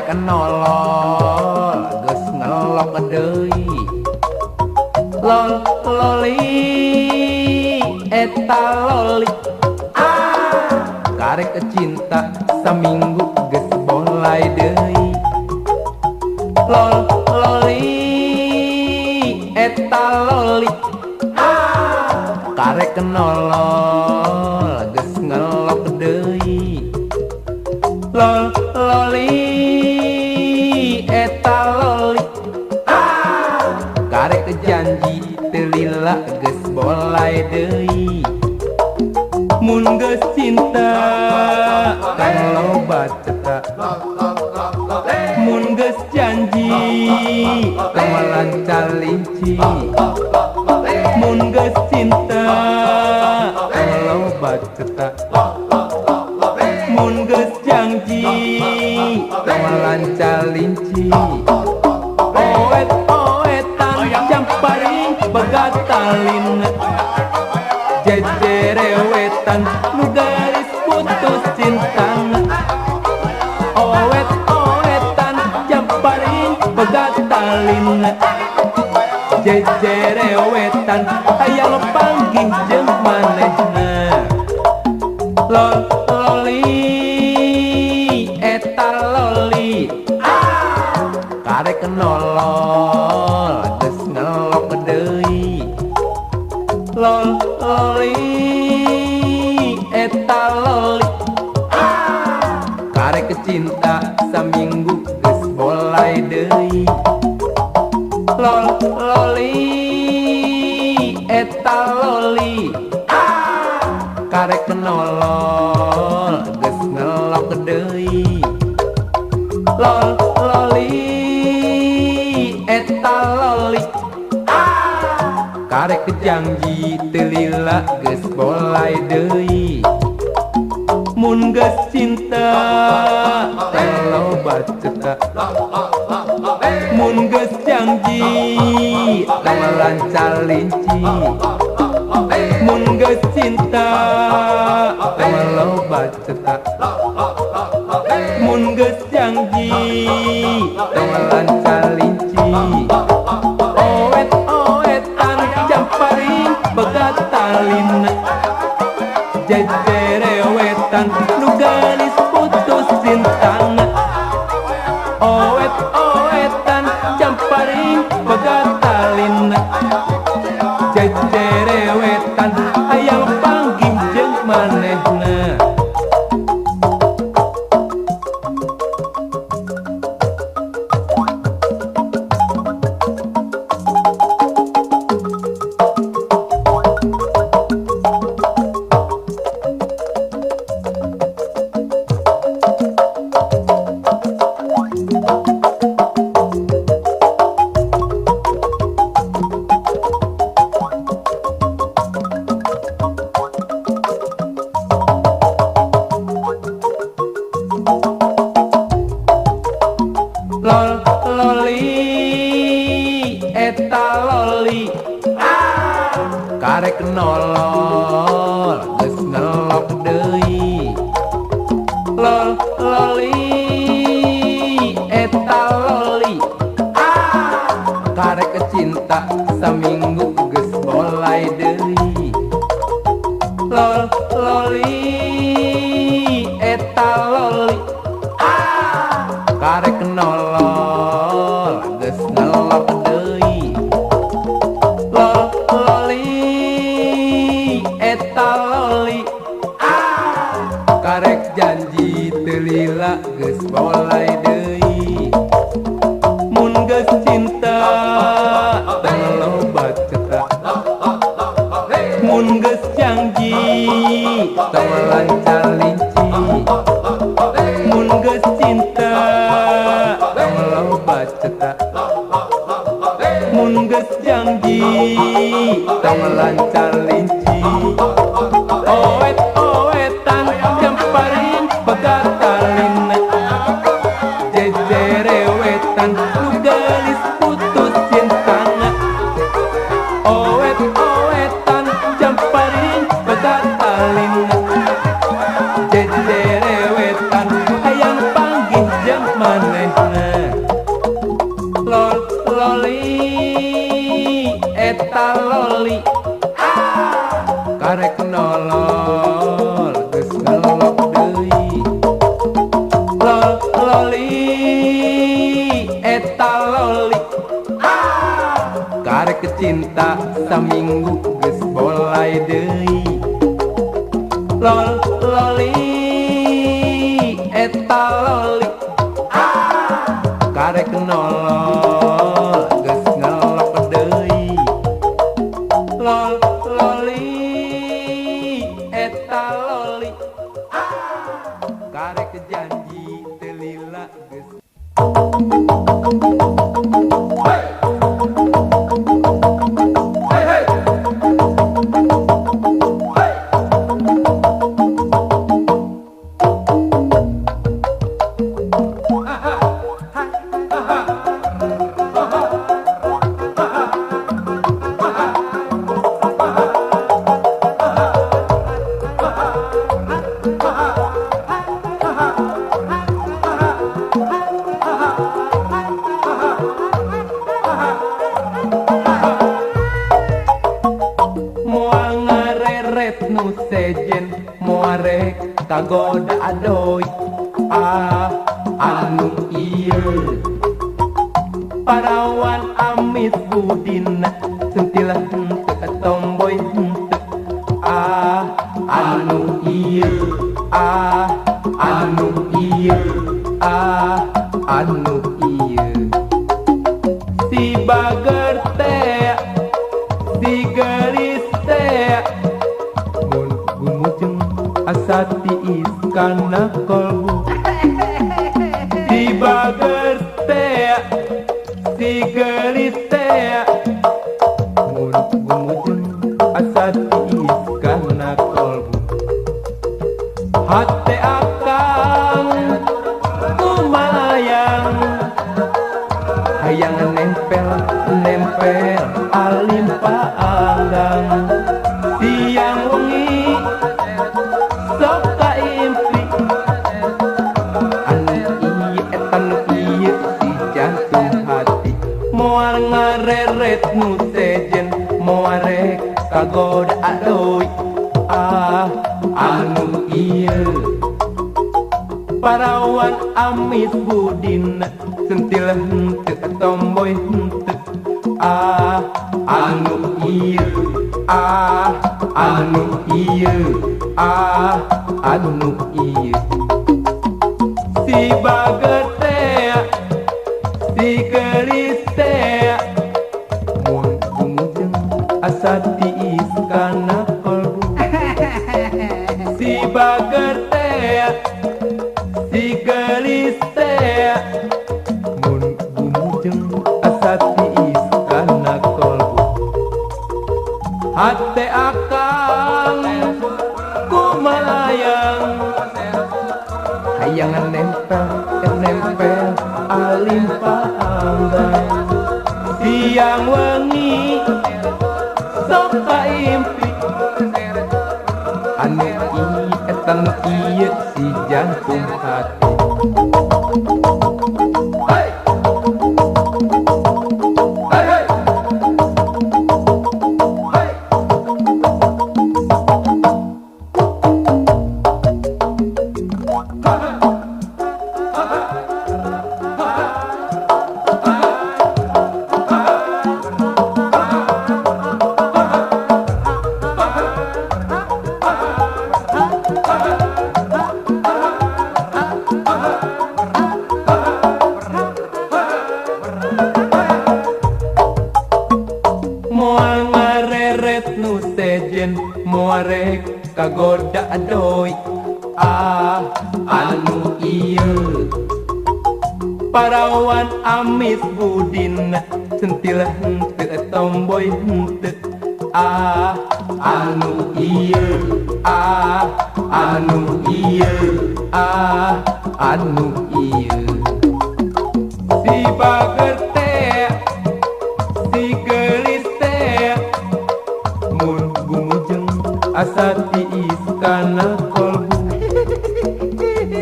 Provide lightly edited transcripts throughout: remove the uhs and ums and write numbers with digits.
Karek nolol geus ngelok deui. Lol loli eta loli. Karek cinta saminggu geus bolai deui. Lol loli eta loli. Karek nolol geus ngelok deui. Lol loli eta loli. Karek janji teu lila geus bolai deui. Mun geus cinta tong loba ceta. Mun geus janji tong lanca-linci. Mun geus cinta tong loba ceta. Mun geus janji tong lanca-linci. Oet-oetan jamparing begatalin. Jejerewetan nu garis putus cintana. Oet-oetan jamparing begatalin. Jejerewetan hayang panggih jeung manehna. Lol loli eta loli. Karek nolol geus ngelok deui. Lol loli eta loli. Karek cinta saminggu geus bolai deui. Lol loli eta loli. Karek nolol geus ngelok deui. Lol loli eta loli. Karek janji teu lila geus bolai deui. Mun geus cinta tong loba ceta. Mun geus janji tong lanca-linci. Mun geus cinta tong loba ceta. Mun geus janji tong lanca-linci. Oet-oetan jamparing begatalin. Jejerewetan nu garis putus cintana. Oet-oetan jamparing begatalin. Jejerewetan hayang panggih jeung manehna. Lol loli eta loli. Karek nolol geus ngelok deui. Lol loli eta loli. Karek cinta saminggu geus bolai deui. Lol loli eta loli. Karek nolol geus ngelok deui. Lol loli eta loli. Karek janji teu lila geus bolai deui. Mun geus cinta tong loba ceta. Mun geus janji tong lanca-linci. Mun geus cinta tong loba ceta. Mun geus janji tong lanca-linci. Oet-oetan jamparing begatalin. Jejerewetan nu geulis putus cintana. Oet-oetan jamparing begatalin. Jejerewetan hayang panggih jeung manehna. Loli eta loli karek nolol geus ngelok deui. Lol loli eta loli karek janji teu lila geus. Moal ngareret nu sejen, moal rek kagoda adoy. Ah, anu ieu parawan amis budina, sentil henteu tomboy henteu. Ah, anu ieu, ah, anu ieu, ah, anu ieu. Si bager teh, si gelis teh, mun gumujeng asa tiis kana kolbu. Si bager teh, si gelis teh, mun gumujeng asa tiis kana kolbu. Hate akang kumalayang, hayang nempel nempel alim paanggang. Siang wengi sok kaimpi, anu ieu eta nu ieu si jantung hati. Moal ngareret nu sejen, moal rek kagoda adoy. Ah, anu ieu parawan amis budina, sentil henteu tomboy henteu. Ah, anu ieu, ah, anu ieu, ah, anu ieu. Si bager teh, si gelis teh, mun gumujeng asa tiis kana kolbu. Si bager teh, si gelis teh, mun gumujeng asa tiis kana kolbu. Hate akang kumalayang, hayang nempel nempel alim paanggang. Siang wengi sok kaimpi, anu ieu eta nu ieu si jantung hati. Hey! Hey, hey! Hey! Moal ngareret nu sejen, moal rek kagoda adoy. Ah, anu ieu parawan amis budina, sentil henteu tomboy henteu. Ah, anu ieu, ah, anu ieu, ah, anu ieu. Si bager teh, si gelis teh, mun gumujeng asa tiis kana kolbu.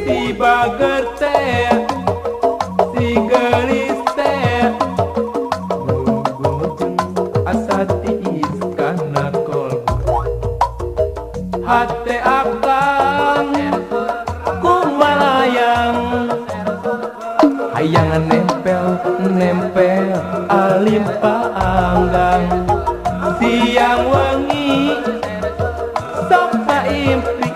Si bager teh, si gelis teh, mun gumujeng asa tiis kana kolbu. Hate akang kumalayang, hayang nempel nempel alim paanggang. Siang wengi sok kaimpi,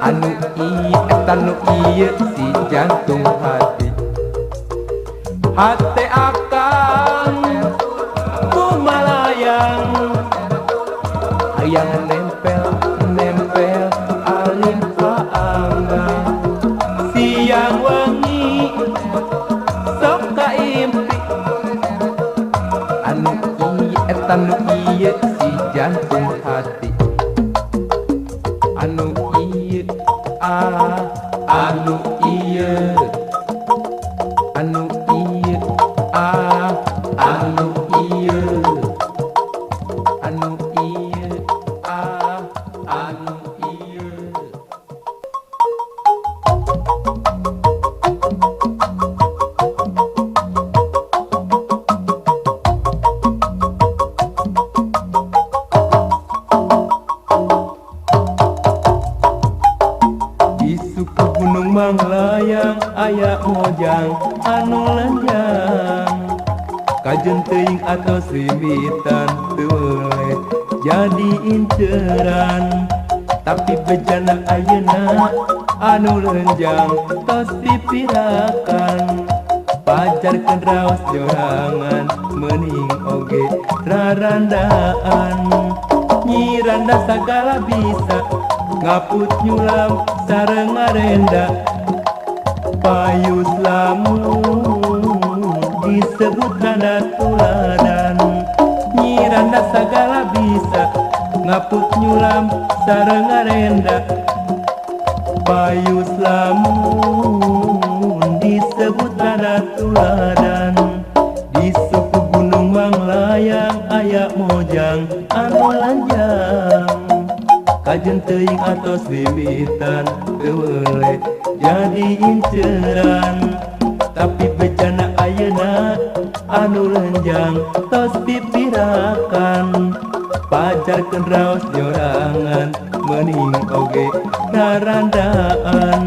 Anu ieu eta nu ieu si jantung hati. Hate akang kumalayang, hayang nempel nempel alim paanggang. Siang wengi sok kaimpi, anu ieu eta nu ieu si jantung hati. Anu ieu ah, anu ieu, anu ieu ah, anu ieu, anu ieu ah, anu ieu. Di suku Gunung Manglayang aya mojang anu lenjang, kajen teuing atos rimitan teu weleh jadi inceran. Tapi bejana ayeuna anu lenjang tos pipirakan, pajarkeun raos jorangan meuning oge rarandaan. Nyi Randa sagala bisa ngaput nyulam sareng ngarenda, payus lamun disebut randa tuladan. Nyi Randa sagala bisa ngaput nyulam sareng ngarenda, payus lamun disebut randa tuladan. Di suku Gunung Manglayang aya mojang anu lanjang, kajen teuing atos rimitan teu weleh jadi inceran. Tapi bejana ayeuna anu lenjang tos pipirakan, pajarkeun raos nyorangan meuning oge rarandaan.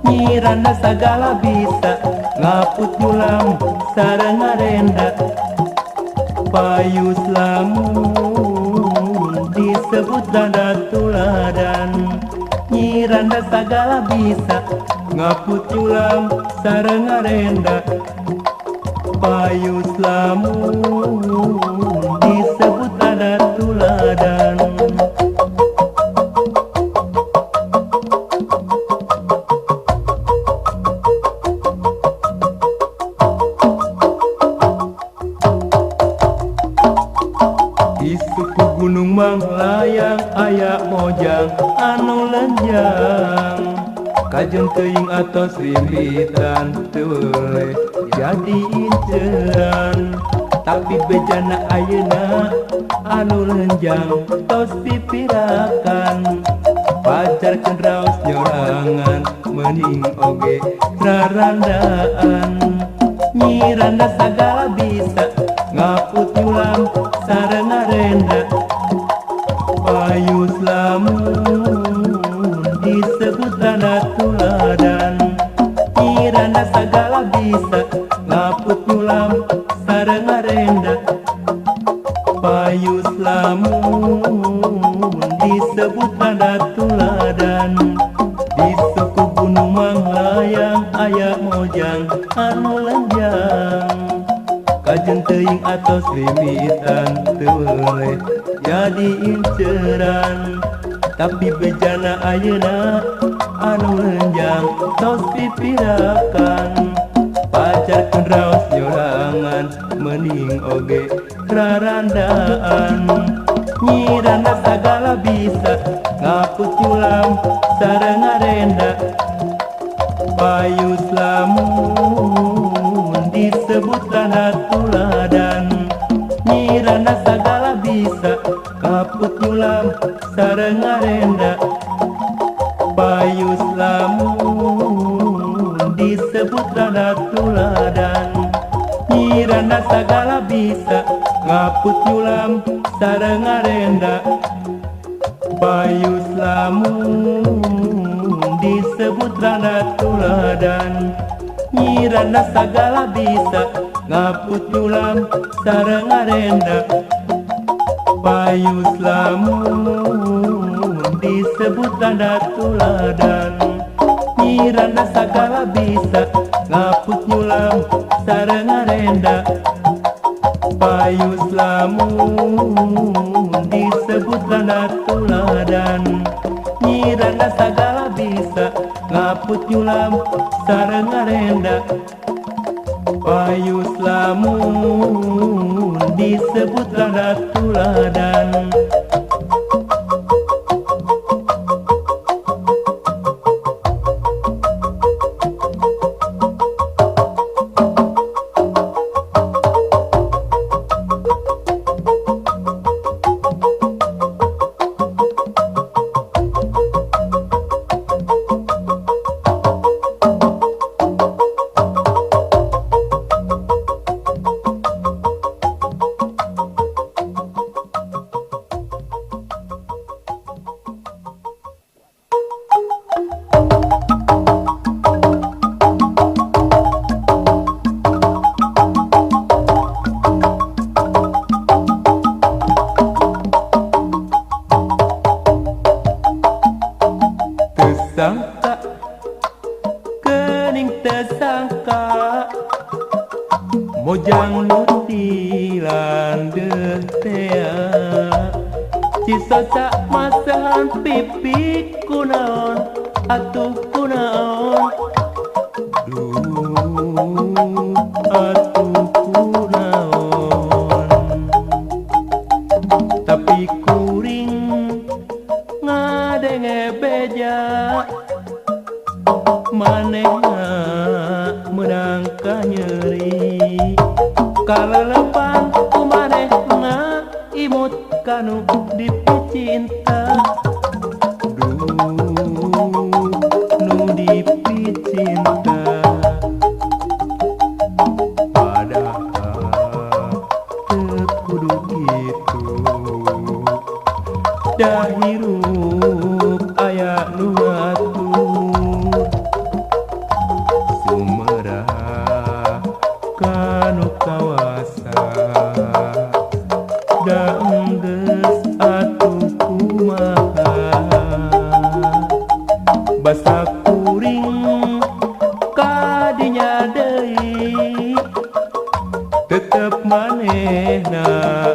Nyi Randa sagala bisa ngaput nyulam sareng ngarenda, payus lamun disebut randa tuladan. Nyi Randa sagala bisa ngaput nyulam sareng ngarenda, payus lamun disebut randa tuladan. Di suku Gunung Manglayang aya mojang anu lenjang, kajen teuing atos rimbitan teu weleh jadi inceran. Tapi bejana ayeuna anu lenjang tos pipirakan, pajarkeun raos nyorangan meuning oge rarandaan. Nyi Randa sagala bisa ngaput nyulam sareng ngarenda, payus lamun disebut randa tuladan. Nyi Randa sagala bisa ngaput nyulam sareng ngarenda, payus lamun disebut randa tuladan. Di suku Gunung Manglayang aya mojang anu lenjang, kajen teuing atos rimitan teu weleh jadi inceran. Tapi bejana ayeuna anu lenjang tos pipirakan, pajarkeun raos nyorangan meuning oge rarandaan. Nyi Randa sagala bisa ngaput nyulam sareng ngarenda, payus lamun disebut randa tuladan. Nyi Randa sagala bisa ngaput nyulam sareng ngarenda, payus lamun disebut randa tuladan. Nyi Randa sagala bisa ngaput nyulam sareng ngarenda, payus lamun disebut randa tuladan. Nyi Randa sagala bisa ngaput nyulam sareng ngarenda, payus lamun Disebut randa tuladan. Nyi Randa sagala bisa ngaput nyulam sareng ngarenda. Payus lamun disebut randa tuladan. Nyi Randa sagala bisa ngaput nyulam sareng ngarenda. Payus lamun disebut randa tuladan. Tersangka kening tersangka mojang nu dilandeuh tea. Cisoca masahan pipi kunaon atuh kunaon. Duh atuh kunaon. Tapi kuring ngadenge beja manehna meunang ka nyeri. Kalelepan ku manehna imut kanu dipicinta. Duh nu dipicinta. Padahal teu kudu kitu da hirup aya nu ngatur. Sumerah kanu kawasa da enggeus atuh kumaha. Basa kuring kadinya deui tetep manehna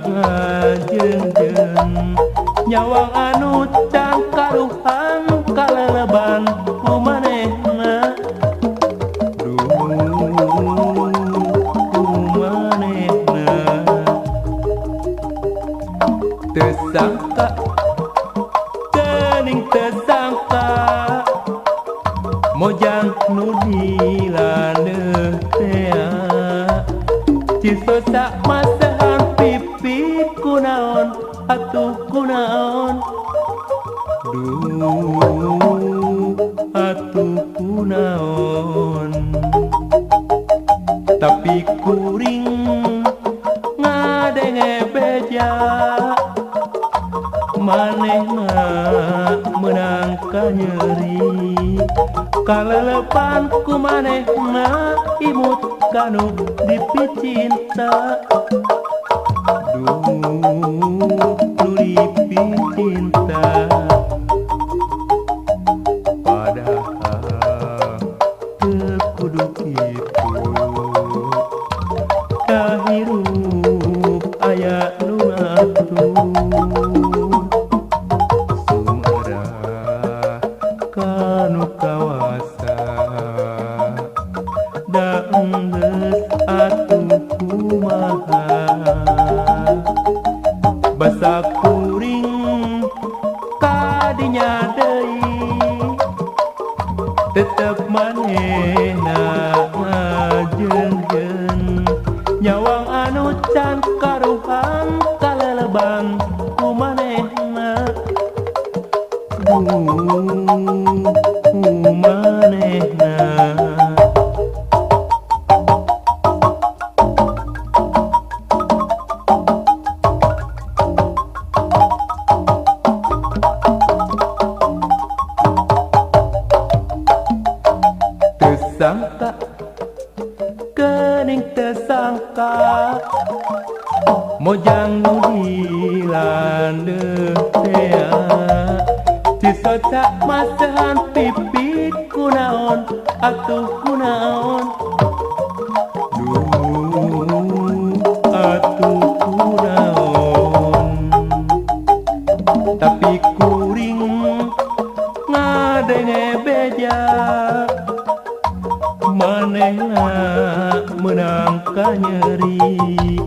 ngajeungjeung. Nyawang anu can karuhan kaleleban ku manehna. Duh ku manehna. Tersangka kening tersangka mojang nu dilandeuh tea. Cisoca masahan pipi kunaon atuh kunaon. Duh atuh kunaon. Tapi kuring ngadenge beja manehna meunang ka nyeri. Kalelepan ku manehna imut kanu dipicinta. Duh nu dipicinta. Padahal teu kudu kitu da hirup aya nu ngatur. Sumerah kanu kawasa da enggeus atuh kumaha. Basa kuring kadinya deui tetep manehna ngajeungjeung. Nyawang anu can karuhan kaleleban ku manehna. Duh ku manehna. Tersangka kening tersangka mojang nu dilandeuh tea. Belahan pipi kunaon atuh kunaon duh atuh kunaon tapi kuring ngadenge beja manehna meunang kanyeri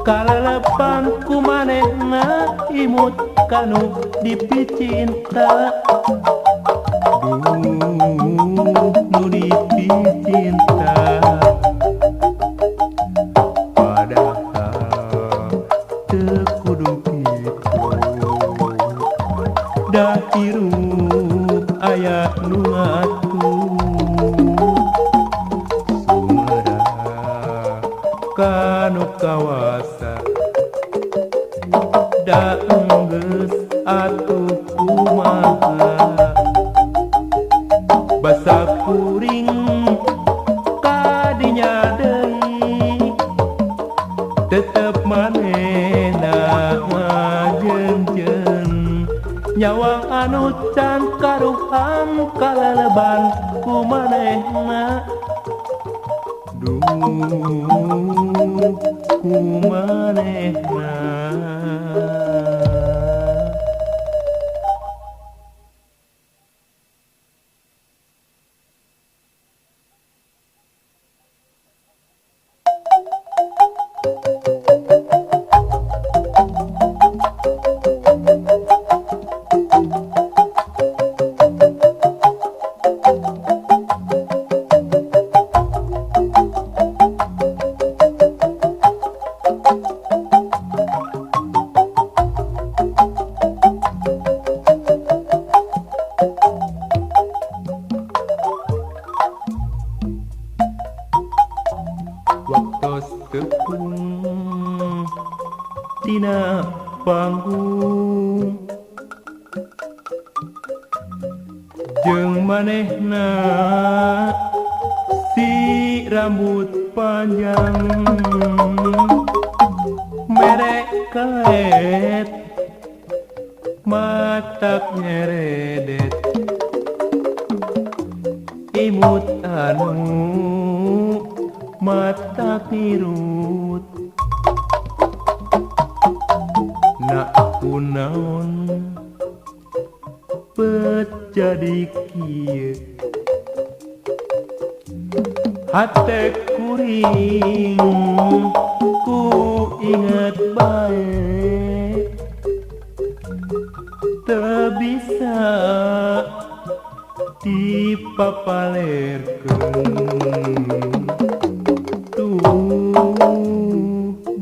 kalelepan ku manehna imut kanu dipicinta duh nu dipicinta padahal teu kudu kitu da hirup aya nu ngatur sumedang kanu kawasa da enggeus atuh kumaha basa kuring kadinya deui tetep manehna ngajeunjeun nyawang anu can karuham kaleleban ku manehna duh ku manehna. Waktos tepung tina panggung jeung manehna si rambut panjang merek kaet matak nyeredet imut anu mata tirut nak kunaon pet jadi kieu hate kuring ku inget bae teu bisa dipapalerkeun tuh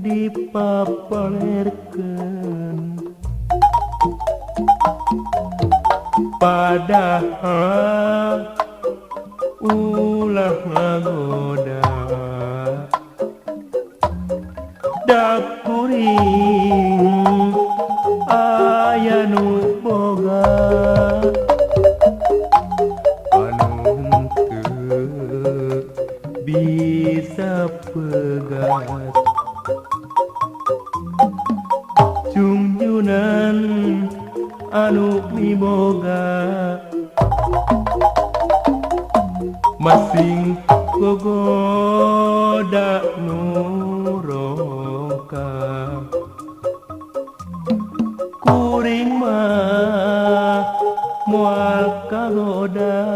dipapalerkeun padahal ulah ngagoda da kuring aya nu boga anu teu bisa pegat jungjunan anu miboga masing gogoda nu rongka kuring mah moal kagoda.